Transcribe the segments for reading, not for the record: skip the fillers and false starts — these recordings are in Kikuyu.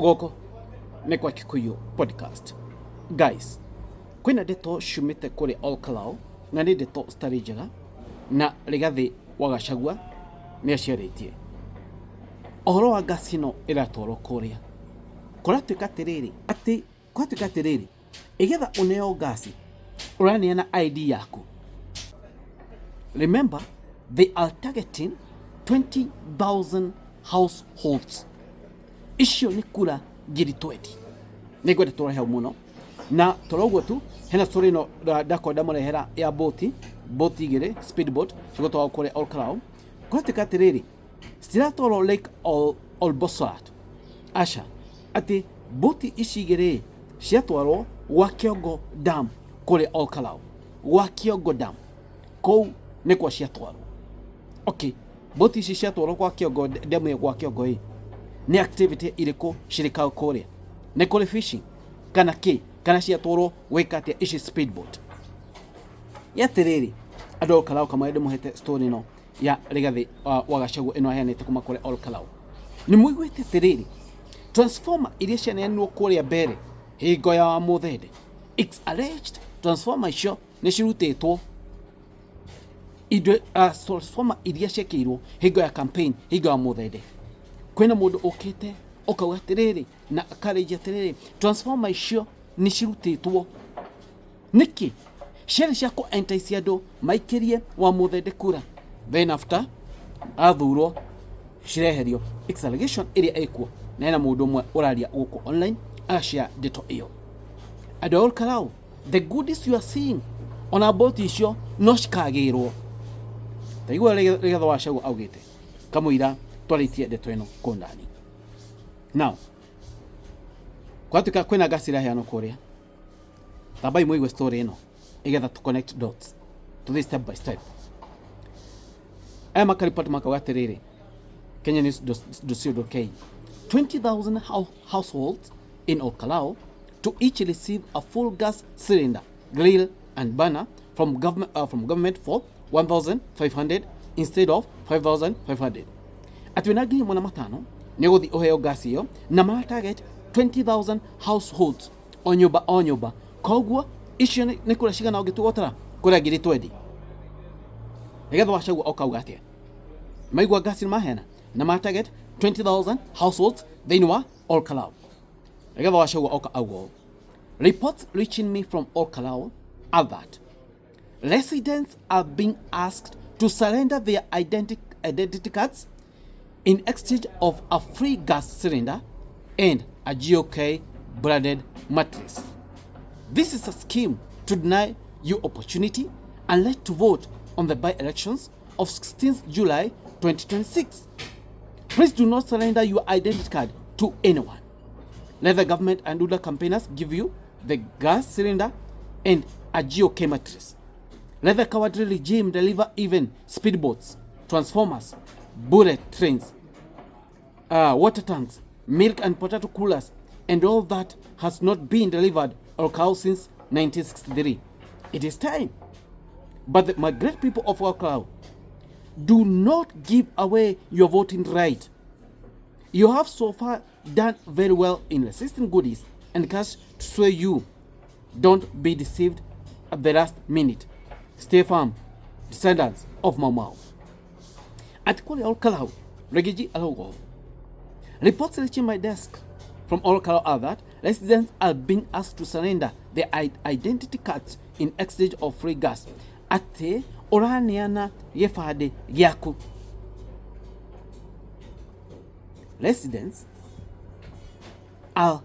Gũkũ nĩ kwa Kikuyu Podcast. Guys, kwĩna ndeto ciumĩte kũrĩ Olkalau na nĩ ndeto citarĩ njega na Rigathĩ wa Gachagua nĩ aciarĩtie. Ũhoro wa ngasi ĩno ĩratwarwo kũrĩa. Kũratuĩka atĩrĩrĩ, atĩ kũratuĩka atĩrĩrĩ, ĩgetha ũneo ngasi ũraneana ID yaku. Remember, they are targeting 20,000 households. Icio nĩ kura 20,000. Nĩ ngwenda tũrore hau mũno na toro ũguo tu hena story ĩno ndakorwo ndamũrehera ya boti boti igĩrĩ speed boat cigũtwarwo kũrĩa Olkalau. Kũratuĩka atĩrĩrĩ, citiratwarwo Lake Olbosoat, aca, atĩ boti ici igĩrĩ ciatwarwo gwa Kĩongo Dam kũrĩa Olkalau, gwa Kĩongo Dam kũu nĩkuo ciatwarwo. Okay, boti ici ciatwarwo gwa Kĩongo dam ĩyo gwa Kĩongo ĩ, nĩ activity irĩkũ cirĩkaga kũrĩa? Nĩ kũrĩ fishing kana kĩ? Kana ciatwarwo gwĩka atĩa ici speed boat? Nĩ atĩrĩrĩ, andũ a Olkalau kamũira ndĩmũhete story ĩno ya Rigathĩ wa Gachagua ĩno aheanĩte kuma kũrĩ Olkalau. Nĩ mũiguĩte atĩrĩrĩ, transformer iria cianeanirwo kũrĩa mbere hingo ya Wamuthende, it's alleged transformer icio nĩ cirutĩtwo indo transformer iria ciekĩirwo hingo ya campaign hingo ya Muthende. Kwĩna mũndũ ũkĩte ũkauga atĩrĩrĩ na akarĩnjia atĩrĩrĩ, transformer icio nĩ cirutĩtwo. Nĩkĩ? Ciarĩ cia kũ entice andũ maikĩrie Wamuthende kura, then after athurwo cireherio. It's allegation ĩrĩa ĩkuo na hena mũndũ ũmwe ũraria gũkũ online agashare ndeto ĩyo. Andũ a Olkalau, the goodies you are seeing, ona boti icio no cikagĩrwo. Ta igua Rigathĩ wa Gachagua augĩte kamũira twarĩtie ndeto ĩno kũu ndani. Now, kwatuĩka kwĩna ngasi iraheanwo kũrĩa, tambai mũigue story ĩno ĩgetha to connect dots tũthiĩ step by step. Aya makaripoti makauga atĩrĩrĩ, Kenya News .co.ke, 20,000 households in Olkalau to each receive a full gas cylinder, grill and burner from government for 1,500 instead of 5,500. Atĩ wĩna 1500 nĩ ũgũthiĩ ũheo gas ĩyo na mara target 20,000 households, o nyũmba o nyũmba. Koguo icio nĩ kura cigana ũngĩtua gũtara? Kura 20,000. Rigathĩ wa Gachagua okauga atĩa? Maigua ngasi nĩ maheana na ma target 20,000 households thĩinĩ wa Olkalau. Rigathĩ wa Gachagua oka auga ũũ: "Reports reaching me from Olkalau are that residents are being asked to surrender their identity cards in exchange of a free gas cylinder and a GOK branded mattress. This is a scheme to deny you opportunity and let to vote on the by-elections of 16th July 2026. Please do not surrender your identity card to anyone. Let the government and UDA campaigners give you the gas cylinder and a GOK mattress. Let the cowardly regime deliver even speedboats, transformers, bullet trains, water tanks, milk and potato coolers, and all that has not been delivered Olkalau since 1963. It is time. But my great people of Olkalau, do not give away your voting right. You have so far done very well in resisting goodies and cash to sway you. Don't be deceived at the last minute. Stay firm, descendants of Mau Mau." At kũrĩa Olkalau, Riggy G arauga ũũ: "Reports reaching my desk from Olkalau are that residents are being asked to surrender their identity cards in exchange of free gas." Atĩ ũraneana gĩbandĩ gĩaku. Residents are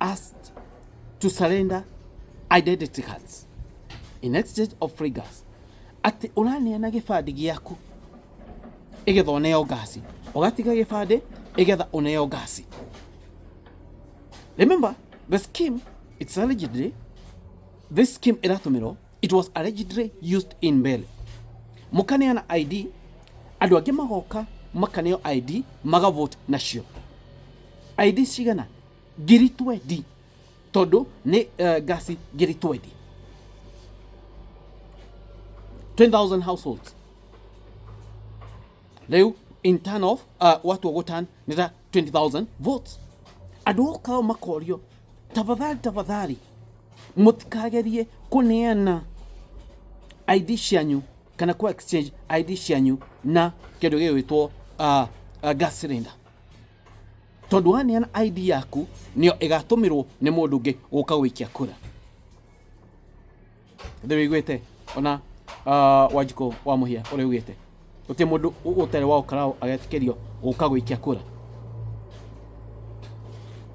asked to surrender identity cards in exchange of free gas. Atĩ ũraneana gĩbandĩ gĩaku ĩgetha ũneo ngasi, ũgatiga gĩbandĩ ĩgetha ũneo ngasi. Remember the scheme, it's allegedly, this scheme ĩratũmĩrwo, it was allegedly used in Mbere. Mũkaneana ID, andũ angĩ magoka makaneo ID magavote nacio. ID cigana? 20,000, tondũ nĩ ngasi 20,000, 20,000 households. Rĩu in turn of watua gũturn nĩ ta 20,000 votes. Andũ a Olkalou makorio tafadhali tafadhali mũtikagerie kũneana ID cianyu kana ku exchange ID cianyu na kĩndũ gĩgwĩtwo gas cylinder, tondũ waneana ID yaku nĩyo ĩgatũmĩrwo nĩ mũndũ ũngĩ gũka gũikia kura. Ndĩ wĩiguĩte ona Wanjikũ wa Mũhia ũrĩa augĩte gũtirĩ mũndũ ũtarĩ wa Olkalou agetĩkĩrio gũka gũikia kura.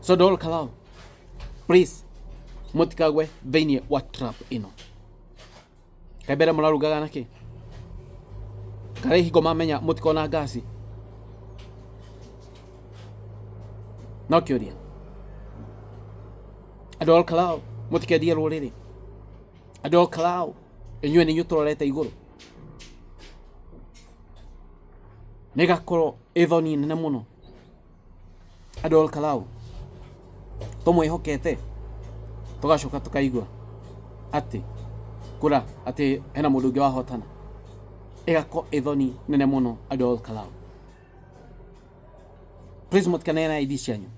So andũ a Olkalou, please, mũtikagwe thĩinĩ wa trap ĩno. Kaĩ mbere mũrarugaga na kĩ? Karĩ hingo mamenya mũtikona ngasi? No kĩũria. Andũ a Olkalou, mũtikendie rũrĩrĩ. Andũ a Olkalou, inyuĩ nĩ inyuĩ tũrorete igũrũ. Nĩ ĩgakorwo ĩ thoni nene mũno. Andũ a Olkalou, tũmwĩhokete tũgacoka tũkaigua atĩ kura atĩ hena mũndũ ũngĩ wahotana. Ĩgakorwo ĩ thoni nene mũno andũ a Olkalou. Please, mũtikaneane ID cianyu,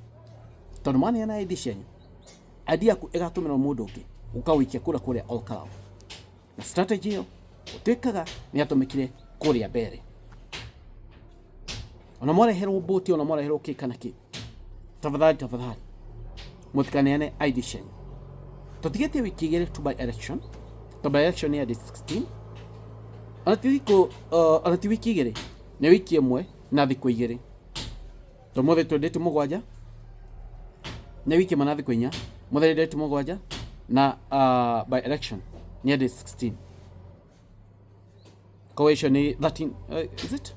tondũ mwaneana ID cianyu, ID yaku ĩgatũmĩrwo mũndũ ũngĩ ũkawĩikia kura kũrĩa Olkalou. Na strategy ĩyo gũtuĩkaga nĩ yatũmĩkire kũrĩa mbere. Ona mwareherwo mbũti, ona mwareherwo kĩ kana kĩ, tafadhali tafadhali mũtikaneane ID cianyu. Tũtigĩtie wiki 2 to by election, to by election nĩ ya date 16. Ona ti thikũ, ona ti wiki 2, nĩ wiki 1 na thikũ 2. Tũmũthĩ twĩ date 7, nĩ wiki 1 na thikũ 4. Mũthĩ date 7 na by election nĩ ya date 16. Koguo icio nĩ 13, is it?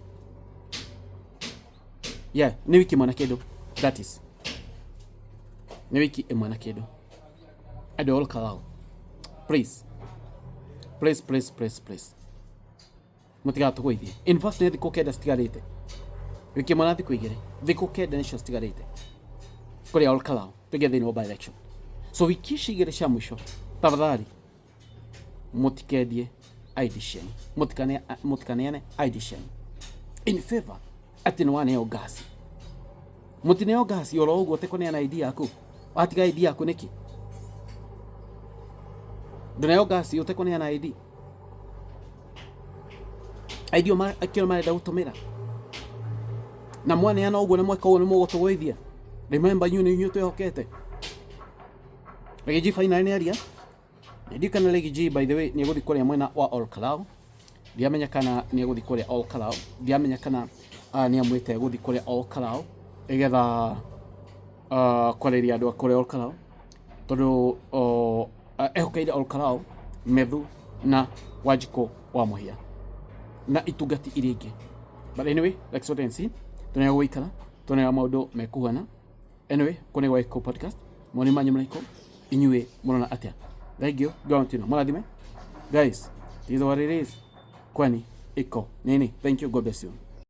Yeah, nĩ wiki 1 na kĩndũ. That is nĩ wiki 1 na kĩndũ. Andũ a Olkalou, please please please please please, mũtigatũgũithie. In fact, nĩ thikũ 9 citigarĩte, wiki 1 na thikũ 2, thikũ 9 nĩcio citigarĩte kũrĩa Olkalou tũingĩre thĩinĩ wa by election. So wiki ici 2 cia mũico, tafadhali mũtikendie ID cianyu, mũtikaneane ID cianyu in favor atĩ nĩ waneo ngasi. Mũtineo ngasi oro ũguo ũtekũneana ID yaku. Watiga ID yaku nĩkĩ? Ndũneo ngasi ũtekũneana ID. ID ĩyo akĩo marenda gũtũmĩra na mwaneana ũguo na mweka ũguo nĩ mũgũtũgũithia. Remember, inyuĩ nĩ inyuĩ twĩhokete. Riggy G finally nĩ aria. Ndiũĩ kana Riggy G, by the way, nĩ egũthiĩ kũrĩa mwena wa Olkalou. Ndiamenya kana nĩ egũthiĩ kũrĩa Olkalou. Ndiamenya kana nĩ amwĩte gũthiĩ kũrĩa Olkalou nĩgetha kwarĩria andũ a kũrĩa Olkalou, tondũ ehokeire Olkalou Methu na Wanjikũ wa Mũhia na itungati iria ingĩ. But anyway, let's wait and see. Tuone gũikara, tuone ũrĩa maũndũ mekuhana. Anyway, kũ nĩ gwa Gĩkũ Podcast. Mawoni manyu marĩkũ? Inyuĩ mũrona atĩa? Thank you. God mũrathime. Guys, this is what it is. Kwani iko nini? Thank you. God bless you.